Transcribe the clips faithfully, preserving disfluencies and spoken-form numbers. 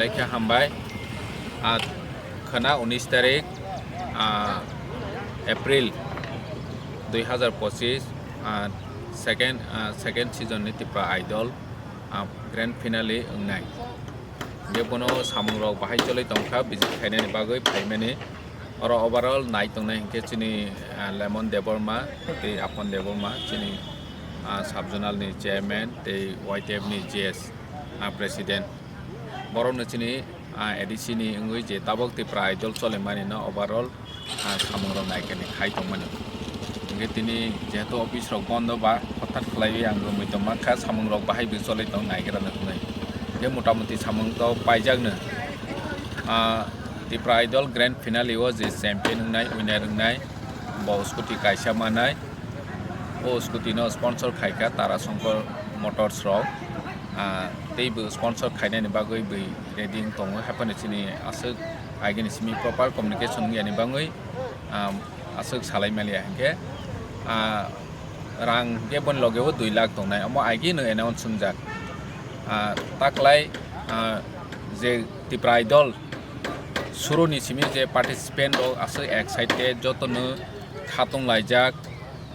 Khe hambai. Ah, khwna unis tarik, ah, April dui hazar pochis, ah, second, ah, second season ni Tipra Idol, ah, grand finale wngnai. Hingke bono samungrok bahai choli tongkha, visit khainani bagwi phaimani. Oro overall nai tongnai hingke chini, ah, Lemon Debbarma tei Apon Debbarma, chini, ah, sub-zonal ni chairman tei Y T F ni G S, ah, president. Borokno chini, ah, A D C ni wngwi je tabok Tipra Idol cholimani no overall, ah, samungrok naikani khai tongmani. Hingke tini jehetu office rok bondo ba hothat khlaiwi ang romwi tongma kha, samungrok bahai bo choli tong naigra no hwnwi. Hingke motamuti samung to paijakno. Ah, Tipra Idol grand finale o je champion wngnai, winner wngnai, bo scooty kaisa manai. O scooty no sponsor khaikha Tara Shankar Motors rok. Ah, tei bo sponsor khainani bagwi bo ready wng tongo. Haphano chini aswk agini simi proper communication wngya ni bagwi, ah, aswk salai maliya hinkhe, ah, rang hwnkhe boni loge o dui lakh tongnai, omo agini announce wngjak. Ah, taklai, ah, je Tipra Idol suruni simi je participant rok aswk excited, jotono khatung laijak,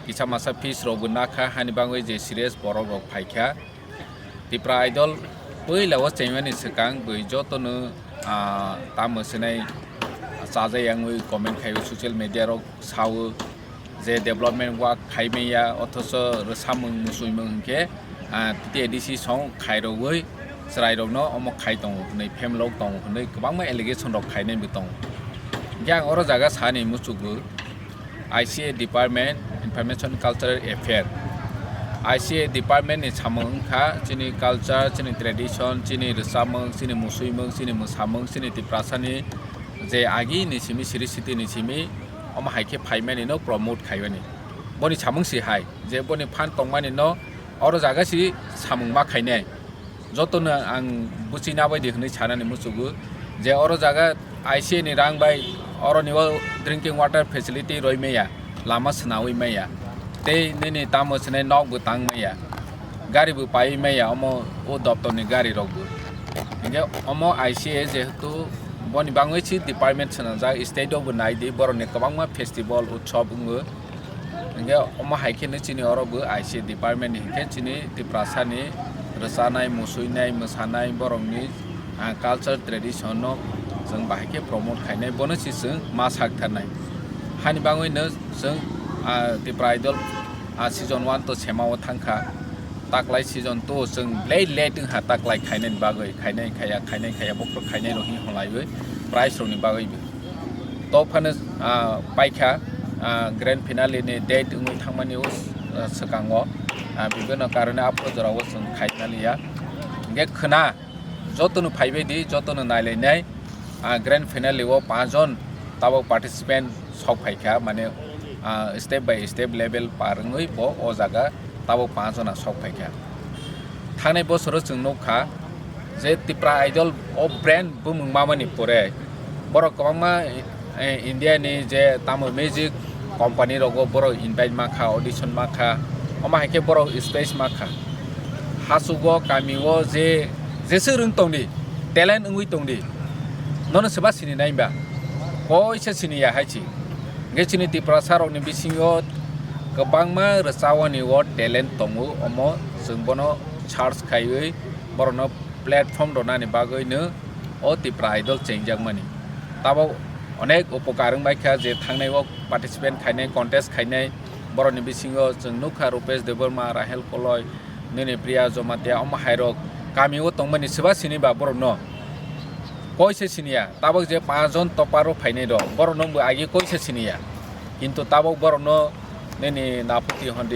kisa masa fees rok bo nakha, hani bagwi je serious borok rok phaikha. Tipra Idol puila o chengmani swkang bwi jotono, ah, tamo swnai chajai yangwi comment khaio, social media rok sao je development work khaimaya, othocho rwsamung musuimung hinkhe, ah, T T A D C song khairogwi chwrairokno omo khai tongo hwnwi, phem lok tongo hwnwi kwbangma allegation rok khainai bo tongo. Hinkhe ang oro jaga sani muchukgo, I C A department, Information Cultural Affair, I C A department ni samung wngkha chini culture, chini tradition, chini rwchapmung, chini musuimung, chini mwsamung, chini Tiprasani je agi ni simi, siri siti ni simi, omo hai khe phaimani no promote khaimani. Boni samung si hai, je boni phan tongmani no oro jaga si samung ma khainai. Jotono ang buchina bai di hwnwi sanani muchugo je oro jaga I C A ni rang bai oroni o drinking water facility roi maya, lama swnawi maya, tei nini tamo swnai nok bo tang maya, gari bo pai maya, omo o doptor ni gari rok bo. Hinkhe omo I C A jehetu boni bangwi si department swnamjak, state o bo nai di, borok ni kwbangma festival utsob wngo. Hinkhe omo hai khe no chini oro bo I C A department ni hinkhe chini Tiprasa ni rwchanai, musuinai, mwsanai borok ni, ah, culture tradition no chwng bahai khe promote khainai, bono se chwng ma sak tharnai. Hani bangwi no chwng, ah, Tipra Idol, ah, season one to sema o thang kha, taklai season two chwng late late wng kha taklai khainai ni bagwi, khainai khaya, khainai khaya, bokhorok khainai rok hinwi hwnlaiwi prize rok ni bagwi bo. To phano, ah, paikha, ah, grand finale ni date wngwi thangmani o, ah, swkango, ah, bibino karone aphuru jorao chwng khaimaliya. Hinkhe khwna jotono phaibai di, jotono nailainai, ah, grand finale o panch jon tabok participant sok phaikha, mane, ah, step by step level par wngwi bo o jaga tabok panch jona sok phaikha. Thangnai bosoro chwng nukha je Tipra Idol o brand bumung mamani pore borok kwbangma, eh, India ni je tamo music company rogo borok invite mankha, audition mankha, omo hai khe borok space mankha. Hasugo kami o je jeswk rwng tongdi, talent wngwi tongdi, nono swba sini nai ba? Koisa sini ya hai si. Hingke chini Tiprasa rokni bisingo kwbangma rwchawani o talent tongo, omo chwng bono search khaiwi borokno platform rwnani bagwino o Tipra Idol chengjakmani. Tabok onek upokar wngbaikha je thangnai o participant khainai, contest khainai, borokni bisingo chwng nukha Rupesh Debbarma, Rahel Koloi, nini Priya Jomatia, omo hairok kami o tongmani swba sini ba borokno? Koisa siniya, tabok je panch jon topper o phainai rok, borok nokbo agi koisa siniya. Kintu tabok borokno nini Naphuti Hondi,